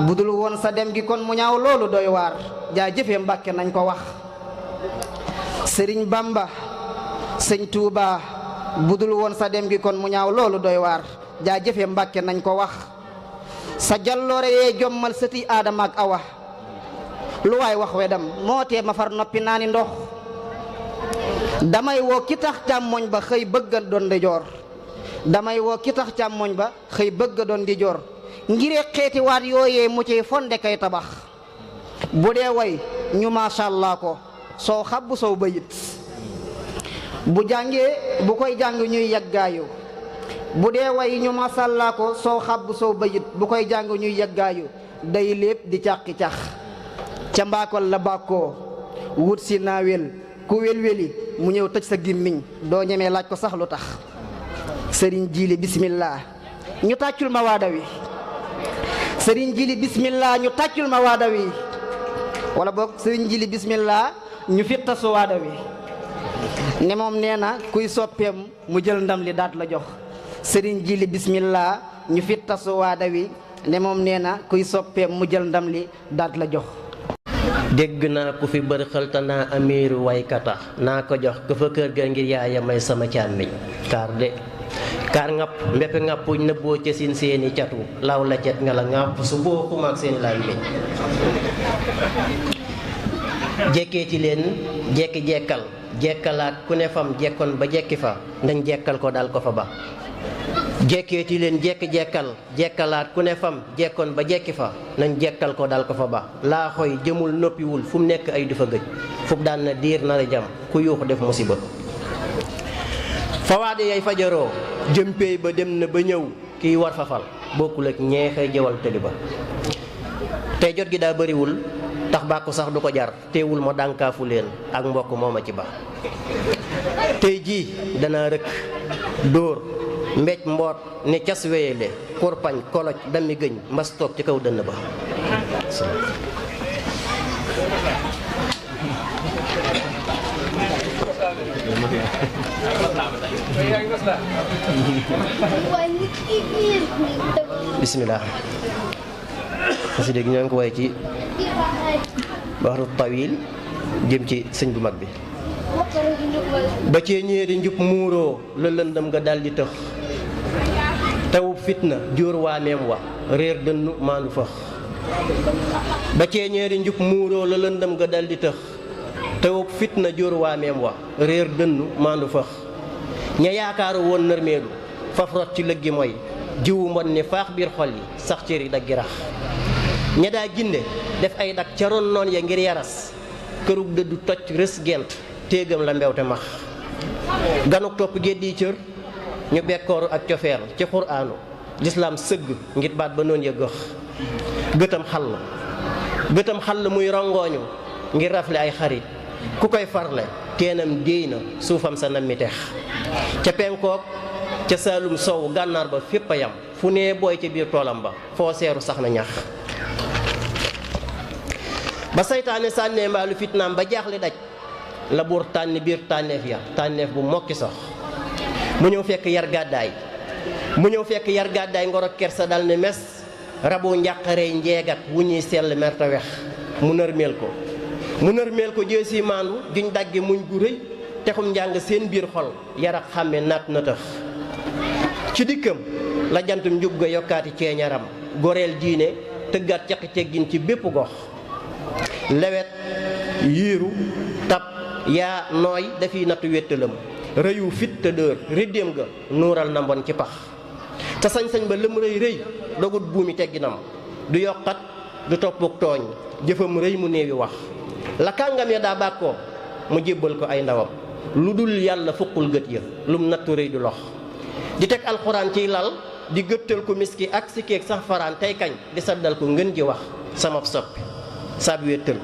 budul woon sa dem gi kon mu ñaaw loolu doy waar jaajëfe Mbàkke nañ ko wax Sëriñ Bamba Sëñ Tuuba budul woon sa dem gi kon mu ñaaw loolu doy waar jaajëfe Mbàkke nañ ko wax sa jalloore yee jommal sëti Aadama ak Awa lu waay wax wedam moo tee ma far noppi naani ndox damay woo ki tax càmmoñ ba xëy bëgga doon ndijoor damay woo ki tax càmmoñ ba xëy bëgga doon ndijoor ngiree xeeti waat yooyee mu ciy fonde kay tabax bu dee way ñu macha allah ko soo xabbu sow bayit bu jàngee bu koy jàng ñuy yaggaayu bu dee way ñu macha allah ko soo xabbu sow bayit bu koy jàng ñuy yaggaayu day lépp di càqi cax ca mbaakol la bàkkoo wut si naawel ku welweli mu ñëw tëj sa gémmiñ doo ñemee laaj ko sax lu tax sëriñ Jili bismillah ñu tàccul ma waada wi sëriñ Jili bismillah ñu tàccul ma waada wi wala boog sëriñ Jili bismillah ñu fittasu waada wi ne moom nee na kuy soppeem mu jël ndam li daat la jox sëriñ Jili bismillah ñu fittasu waada wi ne moom nee na kuy soppeem mu jël ndam li daat la jox dégg naa ku fi bërxal te naa amiiru waykata naa ko jox ko fa kër ga ngir yaaya may sama càmmiñ kaar ngapp mbeppe ngappuñ nëbboo ca sin seeni catu law la cet nga la ngàpp su boo xumaak seen làmmiñ jekkee ci leen jekki-jekkal jekkalaat ku ne fam jekkoon ba jekki fa ndañ jekkal ko dal ko fa ba jekkeeti leen jekki-jekkal jekkalaat ku ne fam jekkoon ba jekki fa nañ jekkal ko dal ko fa ba laa xoy jëmul noppiwul fu mu nekk ay du fa gëj fu mu daan na diir na la jam ku yuuxu def musiba fawaade yay fajaroo jëmpéey ba dem na ba ñëw kiy war fafal bokkul ak ñeexee jëwal tëli ba tey jot gi daa bariwul tax bàkku sax du ko jar teewul ma dànkaafu leen ak mbokk mooma ci ba tey jii danaa rëkk dóor mbéj mboot ne cas wéyale kurpañ koloj dami gëñ mbas toog ci kaw dënn ba bismillah xasida gi ñoo ngi ko way ci baxru tawil jëm ci sëñ bu mag bi ba cee ñeeri njub muuroo la lëndëm nga daldi tëx tawub fitna jóor waameem wa réer dënnu maandu fëx ba cee ñeeri njub muuroo la lëndëm nga daldi tëx tawub fitna jóor waameem wa réer dënnu maandu fëx ña yaakaaru woon nërmeelu faf rot ci lëggi mooy jiwu mbon ni faax biir xol yi sax cëri daggi rax ña daa ginde def ay dak ca ron noon ya ngir yaras kërug dëddu toj rës gent téegam la mbewte max ganuk topp géddi cër ñu bekkooru ak cofeel ci xuraanu lislaam sëgg ngir baat ba noon ya gëx gëtam xall muy rongooñu ngir rafle ay xarit ku koy farle teenam déey na suufam sa nammi tex ca penkook ca saalum sow gànnaar ba fépp a yam fu nee booy ca biir toolam ba foo seeru sax na ñax ba saytaane sànnee mbaalu fitnaam ba jaaxle daj la buur tànni biir tànneef ya tànneef bu mokki sox mu ñëw fekk yar gàddaay ngor ak kersa dal ne mes rabu njàqarey njeegat wu ñuy sell merta wex mu nërmeel ko jësi maandu juñ dagge muñ gu rëy texum njàng seen biir xol yarak xàmme naat na tëx ci dikkam la jantum njub ga yokkaati ceeñaram goreel diine tëggaat caqi teggin ci bépp gox lewet yiiru tab yaa nooy dafiy nattu wéttalam rëyu fit te dër riddéem ga nuural na mbon ci pax te sañ-sañ ba lëm rëy dogut buumi tegginam du yokkat du toppuk tooñ jëfam rëy mu néewi wax la kàngam ya daa bàkkoo mu jébbal ko ay ndawam lu dul yàlla fuqul gët ya lum nattu rëy du lox di teg alxuraan ciy lal di gëttal ko miski ak sikeek sax faraan tey kañ di saddal ko ngën ji wax samab soppi sab wéttal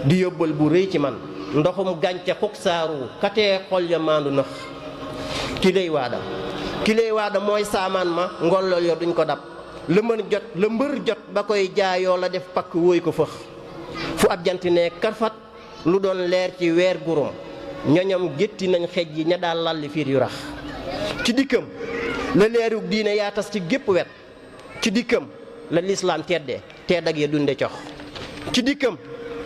di yóbbal bu rëy ci man ndoxum gàncaxuk saaru katee xol ya maandu nëx ki lay waada mooy saamaan ma ngollool yo duñ ko dab la mbër jot ba koy jaayoo la def pakk wóoy ko fëx fu ab jant ne karfat lu doon leer ci weer gurum ñoñom gétti nañ xej yi ña daal lalli fiir yu rax ci dikkam la leerug diine yaa tas ci gépp wet ci dikkam la lislaam teddee te dag ya dunde cox ci dikkam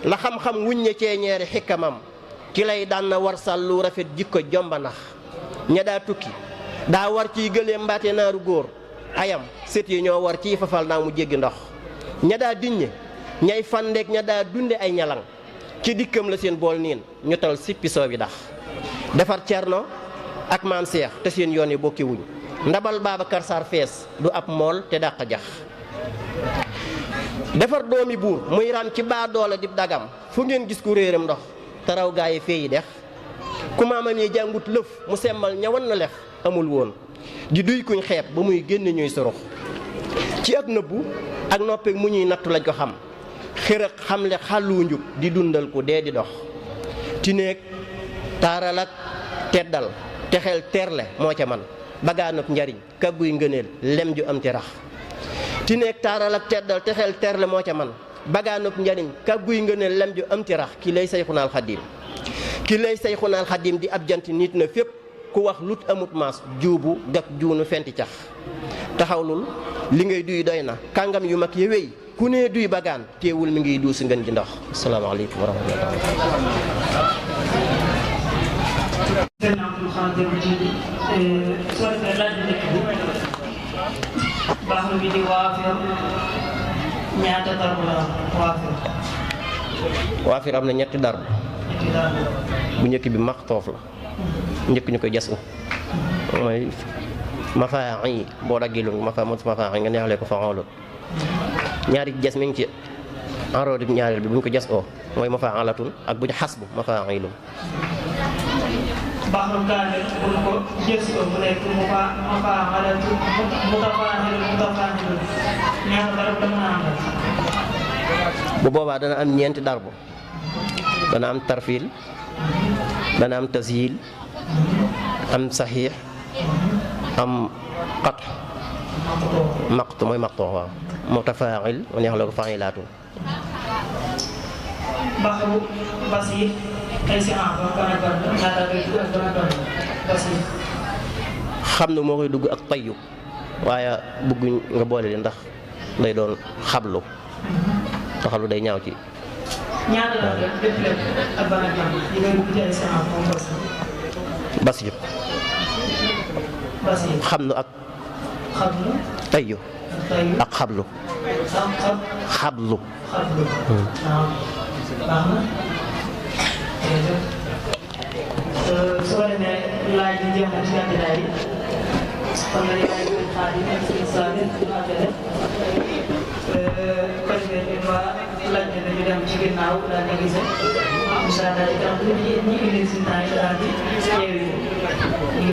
la xam-xam wuññe ceeñeeri xikkamam ci lay daan na war sàllu rafet jikko jomba nax ña daa tukki daa war ciy gëlee mbaate naaru góor ayam sët yi ñoo war ciy fafal naa mu jéggi ndox ña daa diññe ñay fandeek ña daa dunde ay ñalang ci dikkam la seen bool niin ñu tal sippi soo bi dax defar cerno ak maam seex te seen yoon yi bokki wuñ ndabal Babacar Sarr fees du ab mool te dàq jax defar doomi buur muy ram ci baa doole dib dagam fu ngeen gis ku réeram ndox te raw gaa yi feeyi dex ku maamam yi jàngut lëf mu semmal ñawan na lef amul woon di duy kuñ xeeb ba muy génn ñuy surux ci ak nëbbu ak noppeek mu ñuy nattu lañ ko xam xërëg xamle xàlluwu njub di dundal ku dee di dox ti néeg taaral ak teddal texel terle moo ca man bagaanub njariñ kàgguy ngëneel lem ju am ti rax ti néeg taaral ak teddal texel terle moo ca man bagaanub njariñ kàgguy ngëneel lem ju am ti rax ki lay sayxunaal xaddim ki lay sayxunaal xaddim di ab jant nit na fépp ku wax lut amut maas juubu gak juunu fenti cax taxawlul li ngay duy doy na kàngam yu mag yewey ku ne duy bagaan teewul mi ngiy duusi ngeen ji ndox asalaamaaleykum wa rahmatulah. sëñ Abdou Khadir ji soo defee laaj bi nekk bi baax bi di waafir ñaata darbu la waafir. waafir am na ñetti darbu. bu njëkk bi maxtoof la. njëkk ñu koy jas mooy mafaa yi boo daggee lu mafaa yi nga neexalee ko fa xoolul ñaari jas mi ngi ci enroodi ñaareel bi bu ñu ko jas oo mooy mafaa alatun ak bu ñu xas bu mafaa yi lum baax na kaamil bu ñu ko jas oo mu nekk mafaa alatun mutafaahilun ñaata darab la mën a am bu boobaa dana am ñeenti darbu dana am tarfiil dana am tashiil am saxiix am qat maqtu mooy maqtu waaw mutafaa'il mu neex la ko fa'ilaatun baxru basiir ay si basiir xam ne moo koy dugg ak tayyu waaye bëgguñ nga boole leen ndax day doon xablu te xablu day ñaaw ci ñaata la def lépp ak ban ak ban yi ngay dugg ci ay séance moom basiir basiir xam nu ak xablu tayyu ak xablu xablu waaw baax na su ko defee laaj bi jeex na ci candidat yi xam nga ni laaj bi xaar yi nekk si saa bi ñu àggale ko defee ñu waa laaj bi dañu dem ci ginnaaw daal di gisee incha allah di kanam ñu indi si temps yi daal di